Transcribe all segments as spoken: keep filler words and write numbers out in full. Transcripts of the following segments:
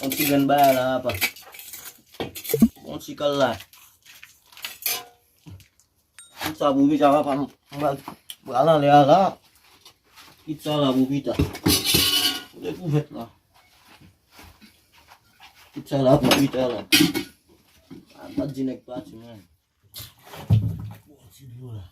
Yon ti grenn bagay la, apa. Yon ti kal la. Tout sa pou pita, papa, m pral, pral anlè a la. Kit sa la pou pita. Dekouvèt la. Kit sa la pou pita la. A, m pa t di nèg pati, mwen. Bon, ti dlo la.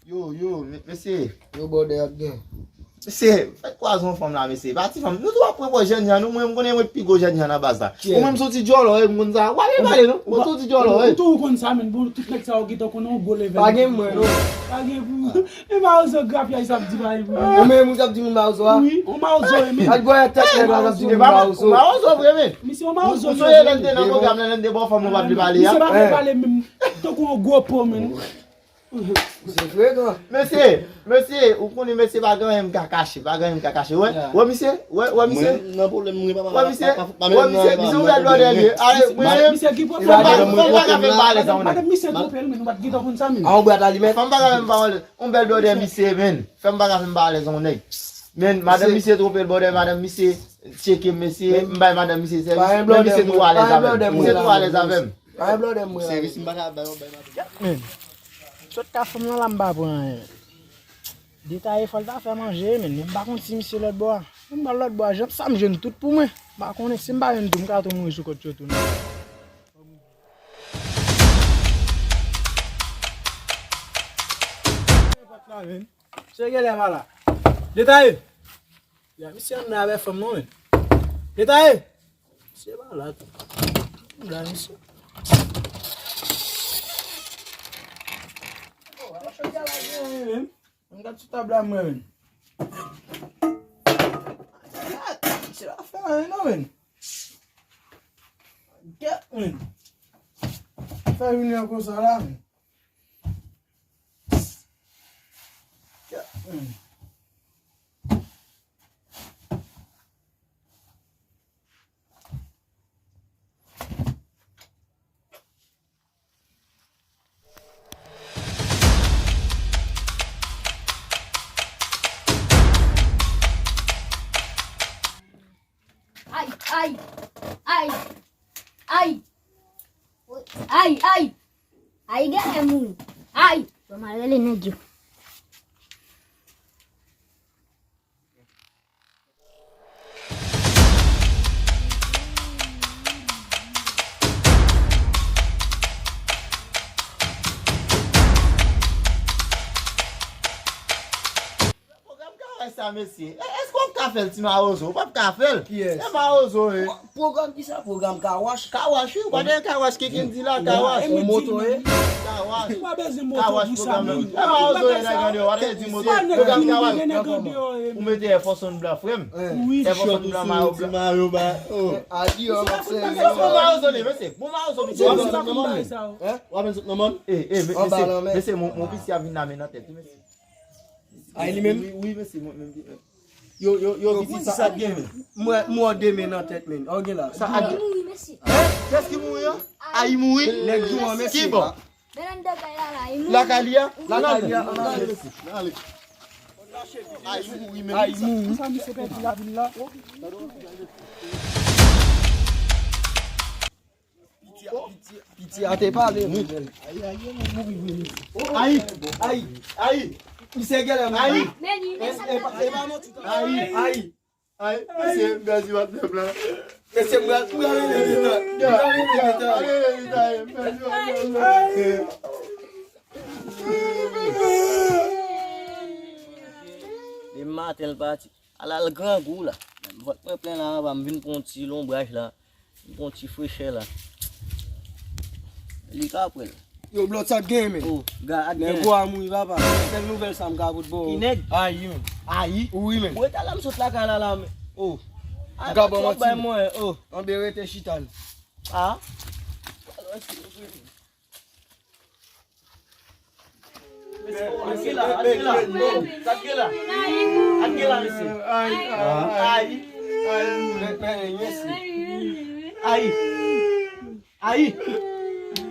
Yo, yo, me-, mesye. Yo, bòdè ap gen. Mesye, fè kwaze yon fanm la, mesye. Pa ti fanm. Nou tou ap pran bò jèn jan, nou, mwen, m konnen mwen pi gwo jèn jan nan baz la. Ou menm sou ti djòlò, e, m konn sa. W ale pale, non? Ou sou ti djòlò, e. Ou tou ou konn sa, men. Bon, tout nèg sa yo gentan konnen yon gwo levèl. Pa gen mwen, non. Pa gen pou. E mawozo grapyay sa ap di bagay pou ou. Ou menm, ou t ap di moun mawozo a? Wi, yon mawozo, e, men. Ak gwo tèt nèg la, t ap di moun mawozo. Ou mawozo vre, men. Misye yon mawozo. Ou sonje lè n te nan pwogram la, lè n te ba w fanm nou pa t vle pale a? Misye pa vle pale menm. Tankou yon gwo po, men. Se frekan. Mesye, mesye, ou konnen mesye pa gen anyen m ka kache, pa gen anyen m ka kache. Wè, wè misye, wè, wè misye. Mwen nan pwoblèm mwen pa. Wè misye, wè misye, misye yon bèl bòdè li ye. Ale, mwen, misye ki pwoblèm? Fanm pa ka fè m pa alèz an nèg. Madanm misye twonpe l, men nou pa t gentan konn sa menm. A yon bwat alimèt. Fanm pa ka fè m pa alèz. Yon bèl bòdè misye, men. Fanm pa ka fè m pa alèz an nèg. Men, madanm misye twonpe l, bòdè, madanm misye tcheke m, mesye, m bay madanm misye sèvis, men misye twò alèz avè m. Misye twò alèz avè m. Pa gen bòdè mwen. Sèvis m pa ka bay, bay madanm. Men. Sot ka fanm nan la m pa pran anyen. Detaye fò l ta fè manje, men, men m pa konn si misye lòt bò a. Men m pral lòt bò a, jan sa m jwenn tout pou mwen. M pa konnen si m pa jwenn tou, m ka tou mouri sou kont yo tou, non. Se genlè m a la. Detaye! Ya, misye anndan avè fanm non, men. Detaye! Misye pa la tou. La, misye. Oh, ala chòt gala gen anyen, men. Mwen gad sou tab la, mwen, men. Gad, misye pa fè anyen, non, men. Gad, men. Fè vini an konsa la, men. Gad, men. Ay, ay, ay, ay. Ay, ay. Ay, genlè mouri. Ay. Bon, m al rele nèg yo. Pwogram kawaj sa, mesye. E, èske w ap ka fè l, ti mawozo? W p ap ka fè l. Kiyès? E mawozo, e. Pwogram kisa? Pwogram kawaj? Kawaj, wi. Ou pa gen kawaj ki gen di la, kawaj. E moto, e. Kawaj. Ou pa bezwen moto pou sa, men. E mawozo, e nèg andeyò, w pa gen di moto. Pwogram kawaj. Ou mete Air Force One blan, frè m. Wi. Air Force One blan, mayo blan. Mayo ba. Oh. Adiyo, Marcel. Bon mawozo li, mesye. Bon mawozo li. W ap jwenn sot nan mòn. E, e, mesye, mesye, mon, mon pisi a vin la men nan tèt, mesye. Ay, li menm? Wi, wi, mesye, mwen menm ki menm. Yo, yo, yo, piti sa ap gen, men. Mwen, mwen de men nan tèt, men. Ou gen la. Sa ap gen. Mouri, mesye. Hein? Kiyès ki mouri an? Ay, mouri. Nèg jou an, mesye. Ki bò? Lakay li a? Lakay li a. Ay, mouri, men. Ay, mouri. Sa misye pèdi lavil la. Piti a, piti a, piti a te pale, wi. Ay, ay, ay, misye genlè mouri. Ay, ay, ay. Ay, ay, ay, misye pèdi patnè m la. Mesye, m pral, m pral rele leta. M pral rele leta. M pral rele leta, m pèdi patnè m la. Demen maten l pati. Ala l grangou la. Vant mwen plen la anba, m vin pran yon ti lonbraj la. M pran yon ti frechè la. Li ka pran l. Yo, Blood, sa k gen, men? Oh, gad, nèg ou a mouri, papa. Sèl nouvèl sa m ka pote ba w. Ki nèg? Ayi, men. Ayi? Wi, men. Mwen ta la, m sot lakay la, la, men. Oh. M ka ban manti, men. Oh. Anben rete chita l. Ah. Sa k gen la? Sa k gen la? Sa k gen la? Sa k gen la, mesye? Ay, ay, ay. Ay. Men, men, mesye. Ay. Ay.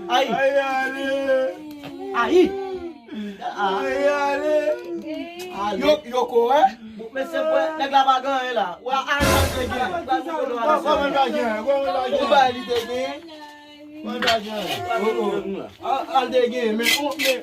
Ay. Ay, ale. Ay. Ay, ale. Ale. Yo, yo ko wè. Bon, mesye, bwè, nèg la pa gen anyen la. Wè, al, al te gen. Kòman pa gen? Kòman pa gen? Ou bay li te gen. Kòman pa gen? Oh, oh. Al, al te gen, men, oh, men.